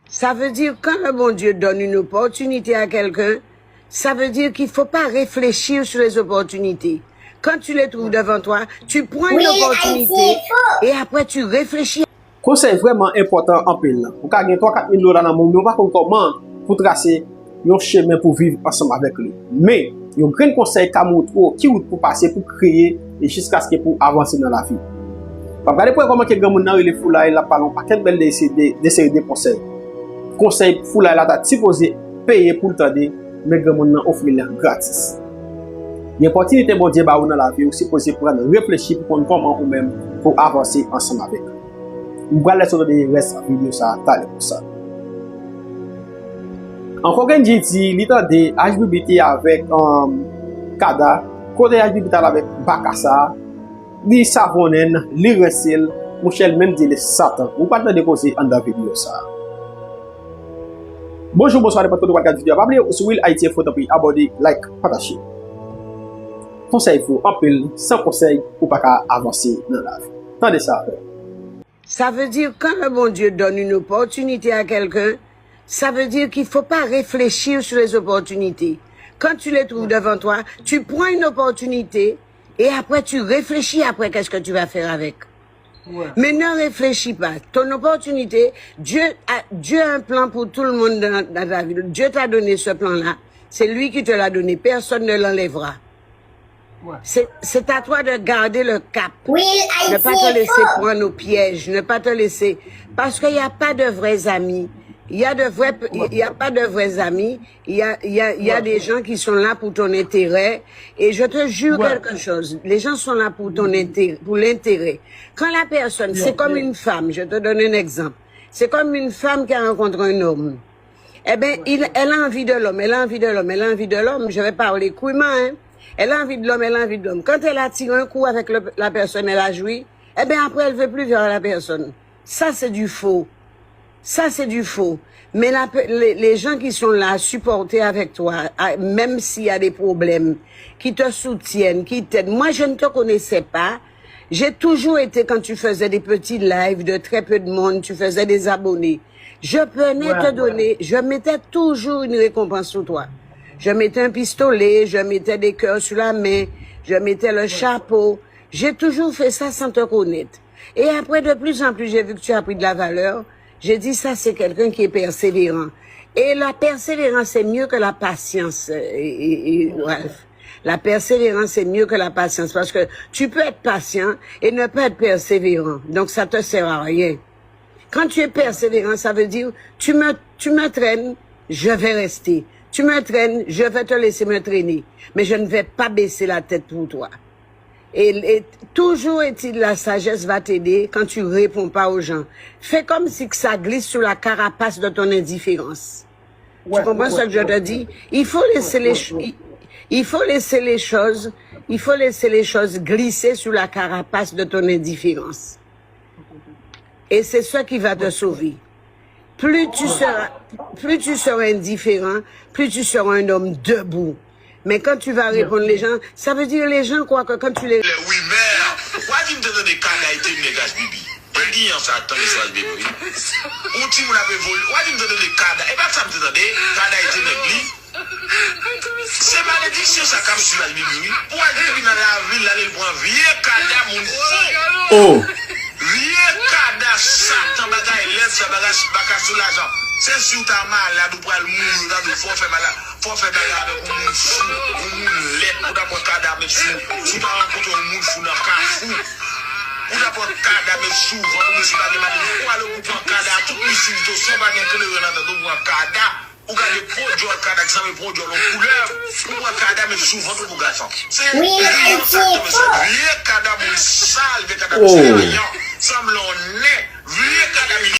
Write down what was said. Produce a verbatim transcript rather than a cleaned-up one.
Ça veut dire, quand le bon Dieu donne une opportunité à quelqu'un, ça veut dire qu'il ne faut pas réfléchir sur les opportunités. Quand tu les trouves devant toi, tu prends une opportunité et après tu réfléchis. Konsèy vrèman enpòtan anpil. Ou ka gen twa kat mil dola nan men w, men ou pa konn kòman pou trase yon chemen pou viv ansanm avèk li. Men, yon grenn konsèy ka montre w ki wout pou pase pou kreye e jiskaske pou avanse nan lavi. W ap gade pou wè kòman ke granmoun nan rele foulay, l ap pale yon pakèt bèl de, de, de seri de konsèy. Konsèy foulay la ta sipoze peye pou l tande, men granmoun nan ofri l gratis. Gen opòtinite Bondye ba ou nan lavi, ou sipoze pran reflechi pou konn kòman ou menm pou avanse ansanm avèk li. M pral lèse w tande rès videyo sa a talè konsa. Ankò Kendji di li tande H B B te avèk um, Kada, kote H B B t al avèk baka sa a, li savonnen l, li rense l, monchè l menm di li Satan. Ou pral tande koze anndan videyo sa a. Bonjou, bonswa, nenpòt kote w pral gade videyo a. Pa bliye, si w Real Haiti Info, tanpri abòne, like, pataje. Konsèy fou anpil, san konsèy, ou pa ka avanse nan lavi. Tande sa avè m. Ça veut dire, quand le bon Dieu donne une opportunité à quelqu'un, ça veut dire qu'il ne faut pas réfléchir sur les opportunités. Quand tu les trouves devant toi, tu prends une opportunité et après tu réfléchis après qu'est-ce que tu vas faire avec. Mais ne réfléchis pas. Ton opportunité, Dieu a, Dieu a un plan pour tout le monde dans, dans ta vie. Dieu t'a donné ce plan-là. C'est lui qui te l'a donné. Personne ne l'enlèvera. C'est à toi de garder le cap. Ne pas te laisser prendre au piège. Ne pas te laisser. Parce qu'il n'y a pas de vrais amis. Il y a de vrais, il y a pas de vrais amis. Il y a, il y a, il y a des gens qui sont là pour ton intérêt. Et je te jure quelque chose. Les gens sont là pour ton intérêt, pour l'intérêt. Quand la personne, c'est comme une femme, je te donne un exemple. C'est comme une femme qui a rencontré un homme. Eh bien, il, elle a envie de l'homme, elle a envie de l'homme, elle a envie de l'homme. Je vais parler crûment, hein. Elle a envie de l'homme, elle a envie de l'homme. Quand elle a tiré un coup avec le, la personne, elle a joui. Eh bien, après, elle veut plus voir la personne. Ça, c'est du faux. Ça, c'est du faux. Mais la, les, les gens qui sont là à supporter avec toi, à, même s'il y a des problèmes, qui te soutiennent, qui t'aident. Moi, je ne te connaissais pas. J'ai toujours été, quand tu faisais des petits lives de très peu de monde, tu faisais des abonnés. Je venais te donner, je mettais toujours une récompense sur toi. Je mettais un pistolet, je mettais des cœurs sur la main, je mettais le chapeau. J'ai toujours fait ça sans te connaître. Et après, de plus en plus, j'ai vu que tu as pris de la valeur. J'ai dit, ça, c'est quelqu'un qui est persévérant. Et la persévérance est mieux que la patience, euh, et, et, et, Ralph. La persévérance est mieux que la patience parce que tu peux être patient et ne pas être persévérant. Donc, ça te sert à rien. Quand tu es persévérant, ça veut dire, tu me, tu me traînes, je vais rester. Tu me traînes, je vais te laisser me traîner. Mais je ne vais pas baisser la tête pour toi. Et, et toujours est-il, la sagesse va t'aider quand tu réponds pas aux gens. Fais comme si que ça glisse sur la carapace de ton indifférence. Tu comprends ce que je te dis? Il faut laisser les ch- il, il faut laisser les choses, il faut laisser les choses glisser sur la carapace de ton indifférence. Et c'est ce qui va te sauver. Plus tu seras, plus tu seras indifférent, plus tu seras un homme debout. Mais quand tu vas répondre les gens, ça veut dire les gens croient que quand tu les... Les rumeurs. Ou pa di m te tande Kada e te nèg H B B. E liyan sa tan li sou H B B wi. Yon timoun ap evoli. Ou pa di m te tande Kada. E pa sa m te tande. Kada e te nèg li. Se malediksyon sa k ap swiv H B B wi. Ou pa di depi nan lavil l ale l pran vye Kada moun fou. Oh! Vye Kada satan bagay lèd sa bagay baka sou lajan. Se si w ta malad ou pral mouri ou ta di w fò w fè malad. Fò w fè bagay avèk yon moun fou, yon moun lèd, ou ta pran Kada met sou, si w ta rankontre yon moun fou nan kafou, ou ta pran Kada met sou vant ou, mesye pa gen maladi, ou ale ou pran Kada, tout misil to, san pa gen kleren nan tèt ou, pran Kada, ou gade po djòl Kada ki sanble po djòl yon koulèv, ou pran Kada met sou vant ou pou gason. Se vye sa k tonbe sou vye Kada moun sal, vye Kada misye vyan, sanble yon nen, vye Kada misye.